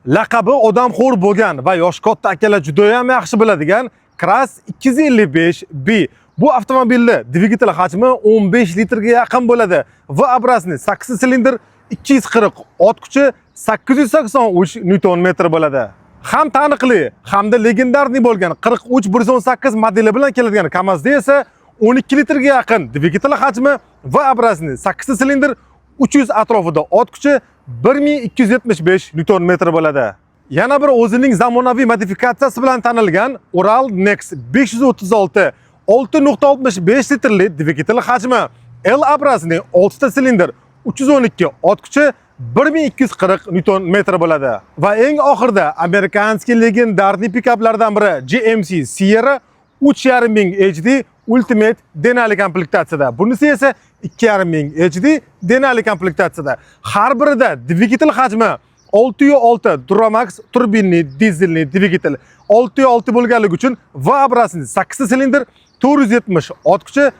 Laqabi odamxo'r bo'lgan va yoshi katta akalar juda ham yaxshi biladigan KRAS 255 B. Bu avtomobilni dvigatel hajmi 15 litrga yaqin bo'ladi. V-образный 8 silindr, 240 ot kuchi, 883 newton metr bo'ladi. Ham taniqli, hamda легендарный bo'lgan 43 118 modeli bilan keladigan KAMAZda esa 12 litrga yaqin dvigatel hajmi, V-образный 8 silindr, 300 atrofida ot kuchi, 1275 newton metr bo'ladi. Yana bir o'zining zamonaviy modifikatsiyasi bilan tanilgan Ural Next 536, 6.65 litrli dvigatel hajmi, L-образный 6 ta silindr, 312 ot kuchi, 1240 newton metr bo'ladi. Va eng oxirida американский легендарный pikaplardan biri GMC Sierra 3500 HD Ultimate Denali komplektatsiyada. Bunisi esa 2500 HD Denali komplektatsiyada. Har birida dvigatel hajmi 6.6 Duramax turbinli dizelli dvigatel. 6.6 bo'lganligi uchun V-образный 8 silindr, 470 ot kuchi,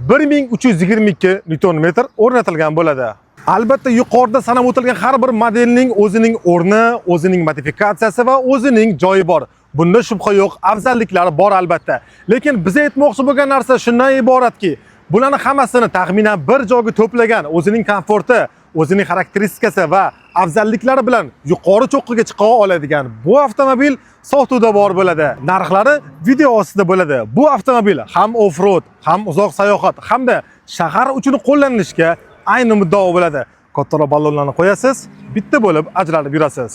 1322 newton metr o'rnatilgan bo'ladi. Albatta, yuqorida sanab o'tilgan har bir modelning o'zining o'rni, o'zining modifikatsiyasi va o'zining joyi bor. Bunda shubha yo'q, afzalliklari bor albatta. Lekin biz aytmoqchi bo'lgan narsa shundan iboratki, bularni hammasini taxminan bir joyga to'plagan, o'zining komforti, o'zining xarakteristikasi va afzalliklari bilan yuqori cho'qqiga chiqa oladigan bu avtomobil sotuvda bor bo'ladi. Narxlari video ostida bo'ladi. Bu avtomobil ham off-road, ham uzoq sayohat, hamda shahar uchun qo'llanilishga ayni muddao bo'ladi. Kattaroq ballonlarni qo'yasiz, bitta bo'lib ajralib yurasiz.